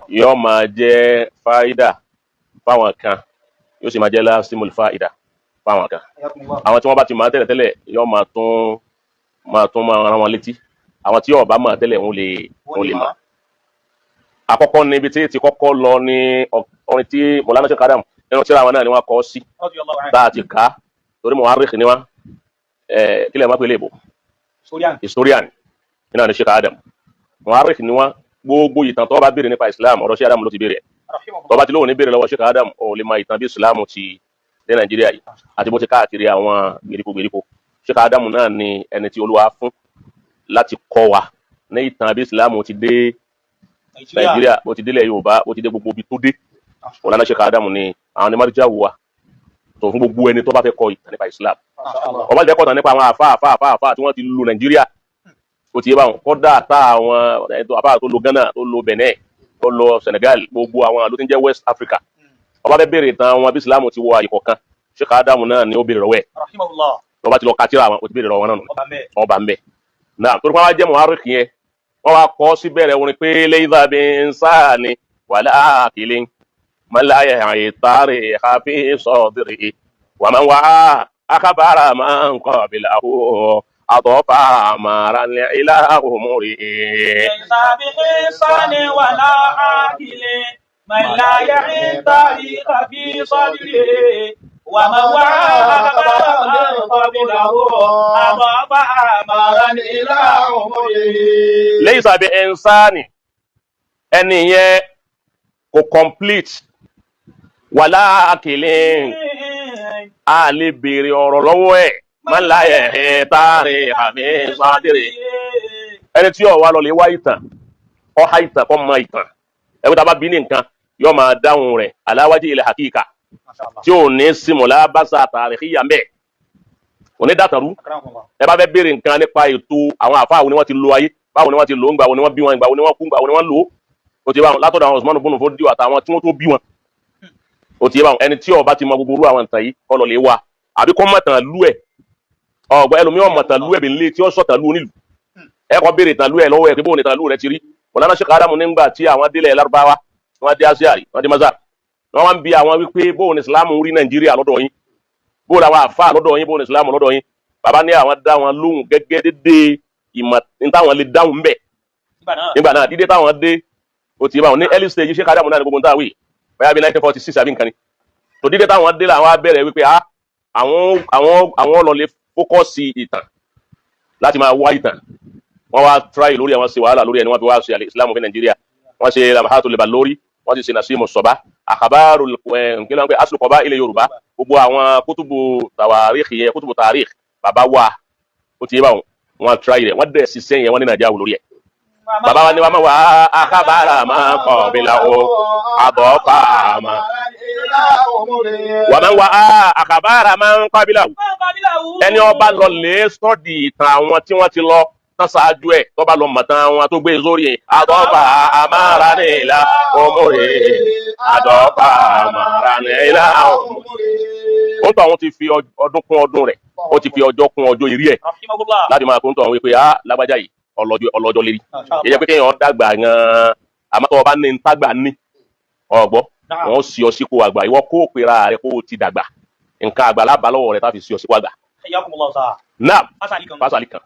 Yóò máa jẹ́ fáídà fáwọn kan, yóò sì máa jẹ́ lásìmùl fáídà fáwọn kan. Àwọn tí wọ́n bá ti máa tẹ́lẹ̀ tẹ́lẹ̀, yóò máa tún máa rán wọn létí. Àwọn tí yóò bá máa tẹ́lẹ̀, wọ́n lè mọ̀. Àkọ́kọ́ níbi tí ti kọ́kọ́ lọ ní orin tí Mọ̀lánà Sheikh Adam nínú tírà wọn náà ni wọ́n kọ sí tá a ti kà á, torí mu'arrikh ni wọ́n. Kílẹ̀ máa pè léèbó, historian nínú àná Sheikh Adam, mu'arrikh ni wọ́n. Gbogbo ìtàn tó bá béèrè nípa Islam, ọ̀rọ̀ Sheikh Adam ló ti béèrè. Tó bá ti lóhùn ní béèrè lọ́wọ́ Sheikh Adam, ò lè máa ìtàn bí Islam ti dé Nàìjíríà yìí àti bó ti káàkiri àwọn gbèríko gbèríko. Sheikh Adam náà ni ẹni tí Olúwa fún láti kọ́ wa ní ìtàn bí Islam ti dé Nàìjíríà, bó ti délẹ̀ Yorùbá, bó ti dé gbogbo ibi tó dé. Mọ̀lánà Sheikh Adam ni àwọn ní marja wa tó fún gbogbo ẹni tó bá fẹ́ kọ ìtàn nípa Islam. Ọba jẹ́ kọ́tàn nípa àwọn àfa àfa àfa àfa tí wọ́n ti lu Nàìjíríà, ó ti yé báwọn, kọ́dà tá àwọn àfa tó lo Ghana, tó lo Benin, tó lo Senegal, gbogbo àwọn ló ti ń jẹ́ West Africa, ọba fẹ́ béèrè ìtàn wọn bí Islam ti wọ àyè kọ̀ọ̀kan, Sheikh Adam náà ni ó béèrè lọ́wọ́ ẹ̀. Lọ́ba ti lọ ka tírà wọn, ó ti béèrè lọ́wọ́ wọn náà nù. Ọba ń bẹ̀ náà torí pé wọ́n á jẹ́ mu'arrikh yẹn, wọ́n wá kọ́ síbẹ̀rẹ̀ wọn pé laysa bi-insani wala aqilin man la ya'i tarikha fi sadrihi wa man wa'a akhbara man qablahu adafa amaran ila umurihi. ليس بإنسان ولا عاقل من لا يعي التاريخ في صدره ومن وعى أخبار من قبله أضاف أعمارا إلى عمره. Laysa bi-insani, ẹni yẹn kò complete, wala aqilin, a lè béèrè ọ̀rọ̀ lọ́wọ́ ẹ̀, man la ya'i tarikha fi sadrihi, ẹni tí ó wá lọ lè wá ìtàn, ọha ìtàn, kọ́ mọ ìtàn. Ẹgbẹ́ tá a bá bí ní nǹkan, yóò máa dáhùn rẹ̀ ala wajhi al-haqiqa, tí ò ní simula basa tarikhiyya mbẹ́, ò ní dàtàrú. Ẹ bá fẹ́ béèrè nǹkan nípa ètò àwọn àfáà wo ni wọ́n ti lo ayé, báwo ni wọ́n ti lò ó, ńgbà wo ni wọ́n bí wọn, ìgbà wo ni wọ́n kú, ńgbà wo ni wọ́n lò ó, ó ti bá wọn látọ̀dọ̀ àwọn Usman bùnú fún díwà àtàwọn tí wọ́n tó bí wọn, ó ti bá wọn. Ẹni tí ó bá ti mọ gbogbo orú àwọn ìtàn yìí, kọ́ lọ lè wá àbí kọ́ mọ̀tàn lú ẹ̀. Ọ̀gbọ́n ẹlòmíràn mọ̀tàn lú ẹ̀ bí nílé tí ó sọ̀tàn lú onílù. Ẹ kọ́ béèrè ìtàn lú ẹ̀ lọ́wọ́ ẹ̀ pé bóun ìtàn lú rẹ̀ ti rí. Mọ̀lánà Sheikh Adamu, nígbà tí àwọn délẹ̀ Lárúbáwá, wọ́n dé Asia, wọ́n dé Mazar, wọ́n wá ń bi àwọn wípé bóun ní Islam rí Nàìjíríà lọ́dọ̀ yín, bóun làwọn àfa lọ́dọ̀ yín, bóun ní Islam lọ́dọ̀ yín. Bàbá ní àwọn dá wọn lóhùn gẹ́gẹ́ dédé ìmọ̀ ní táwọn lè dáhùn ńbẹ̀ nígbà náà. Dídé táwọn dé, ó ti báwọn ní early stage Sheikh Adamu náà ní gbogbo táwọn wí, bóyá bí 1946 àbí nǹkan ni. Tó dídé táwọn dé làwọn á bẹ̀rẹ̀ wípé àwọn lọ lè focus ìtàn láti máa wá ìtàn. Wọ́n wá try lórí àwọn, ṣe wàhálà lórí ẹni wọ́n fi wá ṣe Islam fi Nàìjíríà. Wọ́n ṣe Lamhatul lórí, wọ́n ti ṣe Nasimu Sọba, àkàbàrù nkílẹ̀ wọn pé aslu kọba ilẹ̀ Yorùbá, gbogbo àwọn kútùbù tàwáríkì yẹn, kútùbù tàríkì bàbá wa, ó ti yé báwọn. Wọ́n try rẹ̀, wọ́n dẹ̀ ṣiṣẹ́ yẹn, wọ́n ní Nàìjíríà wò lórí ẹ̀. Bàbá wa ní wàá máa wà àkàbàrà máa kọ̀ bí la o àbọ̀ fà máa wà máa wà àkàbàrà máa ń kọ́ bí la o. Ẹni ọba lọ lè sọ́ọ̀dì ìtàn àwọn tí wọ́n ti lọ tán ṣáájú ẹ̀, tó bá lọ mọ̀ tán àwọn tó gbé sórí ẹ̀, àdọ́fà àmàrà ní ìlà òmùrè, àdọ́fà àmàrà ní ìlà òmùrè. Ó tọ́ àwọn ti fi ọdún kún ọdún rẹ̀, ó ti fi ọjọ́ kún ọjọ́ ìrí ẹ̀ láti máa kó ń tọ́ àwọn wípé á lágbájá yìí ọlọ́jọ́ lérí. Yẹ pé kéèyàn dàgbà gan-an, àmọ́ tó o bá ní ntágbà ní ọ̀gbọ́, wọ́n sì ọ sípò àgbà. Ìwọ kó o pera rẹ kó o ti dàgbà, nǹkan àgbà lábàá lọ́wọ́ rẹ tá fi sí ọ sípò àgbà. Náà fásálì kan.